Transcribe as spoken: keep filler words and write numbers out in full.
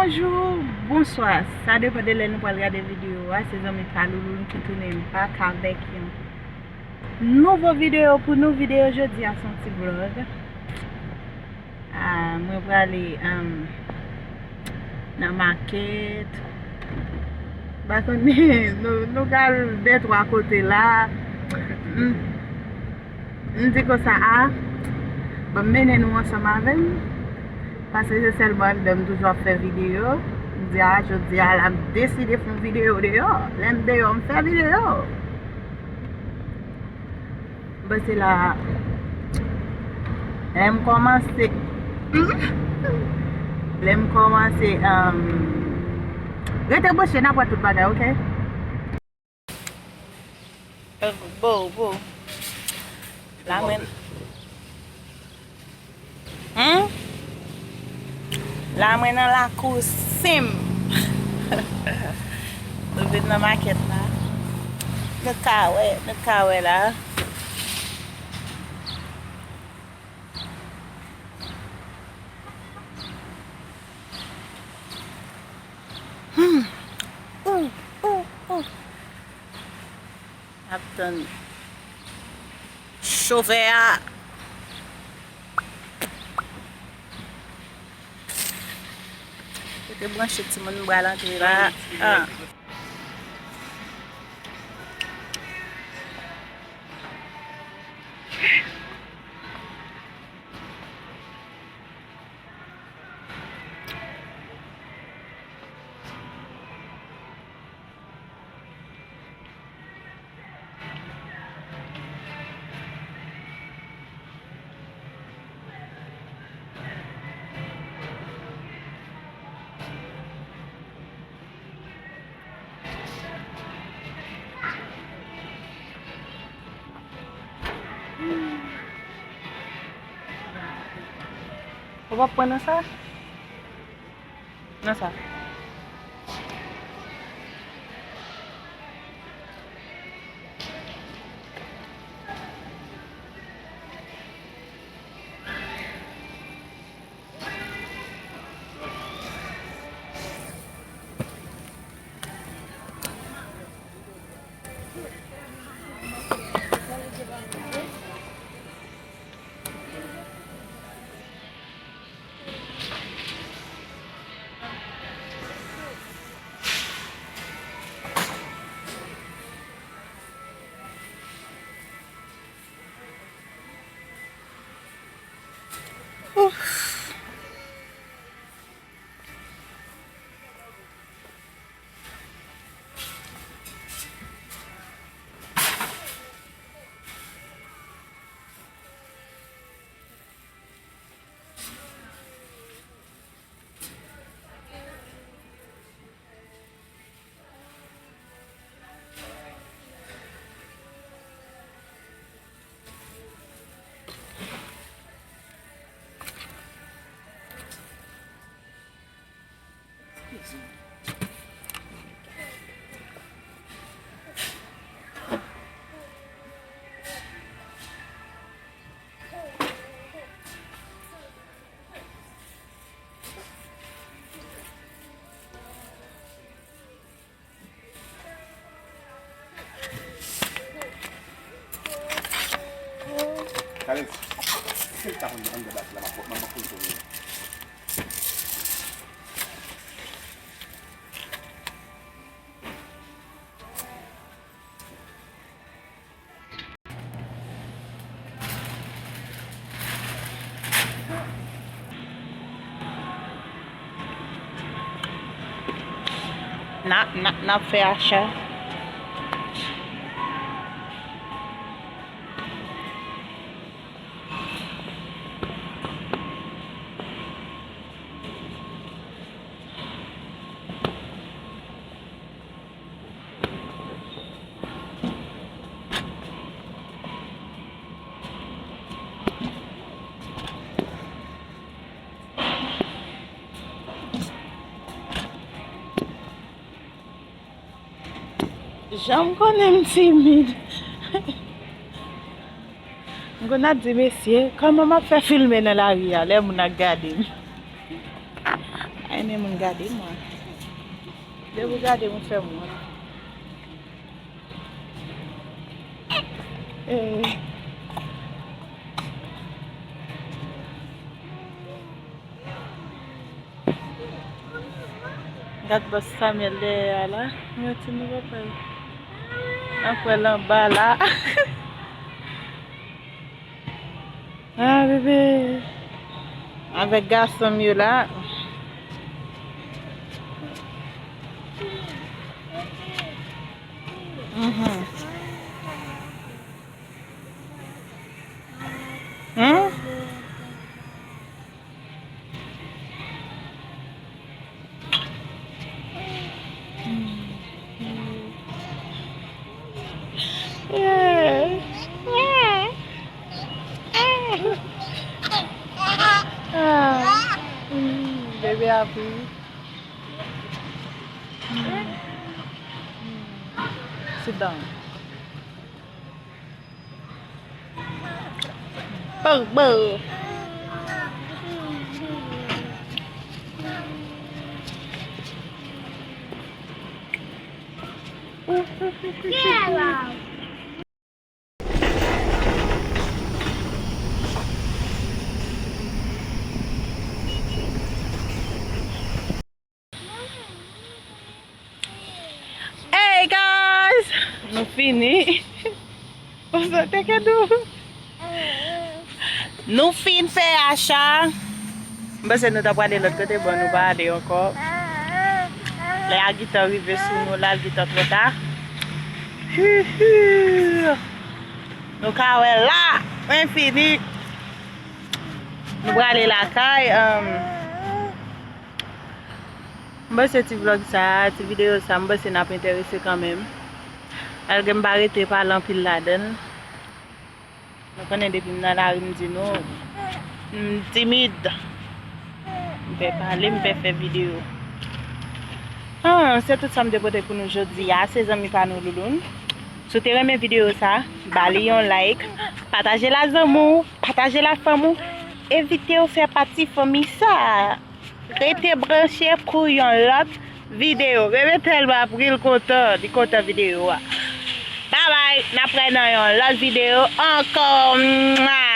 Bonjou, bonswa. Sa depann de lè nou pral gade videyo a. Se zanmi pa Louloune ki tounen m bak avèk yon nouvo videyo pou nou. Videyo jodi a se yon ti vlog. Ah, mwen prale, um, nan makèt. M pa konnen, nou, nou pral de twa kote la. M, m di konsa, a, ban m mennen nou ansanm avè m. Paske se sèlman anndan m toujou ap fè videyo. M di, a, jodi a la, m deside fè yon videyo deyò. Lè m deyò, m fè videyo. Bon, se la, lè m kòmanse, lè m kòmanse, um, rete branche, n ap wè tout bagay, oke? Bo, bo. La mwen. Hmm? La mwen nan lakou Sim. Nou vin nan makèt la. Nou ka wè, nou ka wè la. Hmm. Ou, ou, ou. Ap tann chofè a. Rete branche, timoun, m pral antre la. Ah. Ou p ap pran nan sa? Nan sa. Ouf. Talent, si l ta konn anndan bati la, m ap, m ap konn konnen. N a, n a, n ap fè acha. Jan m konnen m timid. M konn ap di, mesye, kòman m ap fè filme nan lari a lè moun ap gade m? A, Renmen moun gade mwen. Depi w gade m, ou fè m wont. Eh. Gad bòs Samuel dèyè a la. Yon ti nou papa. N ap wè l anba la. Ah, bebe. Avèk gason m yo la. Mhm. Hein? Yeah. Yeah. Ah. Mm, baby happy. Mm. Mm. Sit down. Boo, boo. Hey guys! Nou fini. Ou sante ke dou? Nou fin fè acha. M panse nou ta prale lòt kote, bon, nou pa ale ankò. Lè Agitan rive sou nou la, Agitan twò ta. Hi, hi. Nou ka wè la, mwen fini. Nou prale lakay. Um, M panse ti vlog sa, ti videyo sa, m panse n ap enterese kanmenm. Malgre m pa rete pale anpil ladan l. Nou konnen depi m nan lari, m di nou, m timid. M pè pale, m pè fè videyo. Ah, se tout sa m te pote pou nou jodi a, se zanmi pa nou Louloun. Si w te renmen videyo sa, ba li yon like, pataje l a zanmi w, pataje l a fanmi w, envite yo fè pati fanmi sa. Rete branche pou yon lòt videyo. Bebe tèlman ap ri, l kontan, li kontan videyo a. Babay, n ap wè nan yon lòt videyo ankò. Mwa!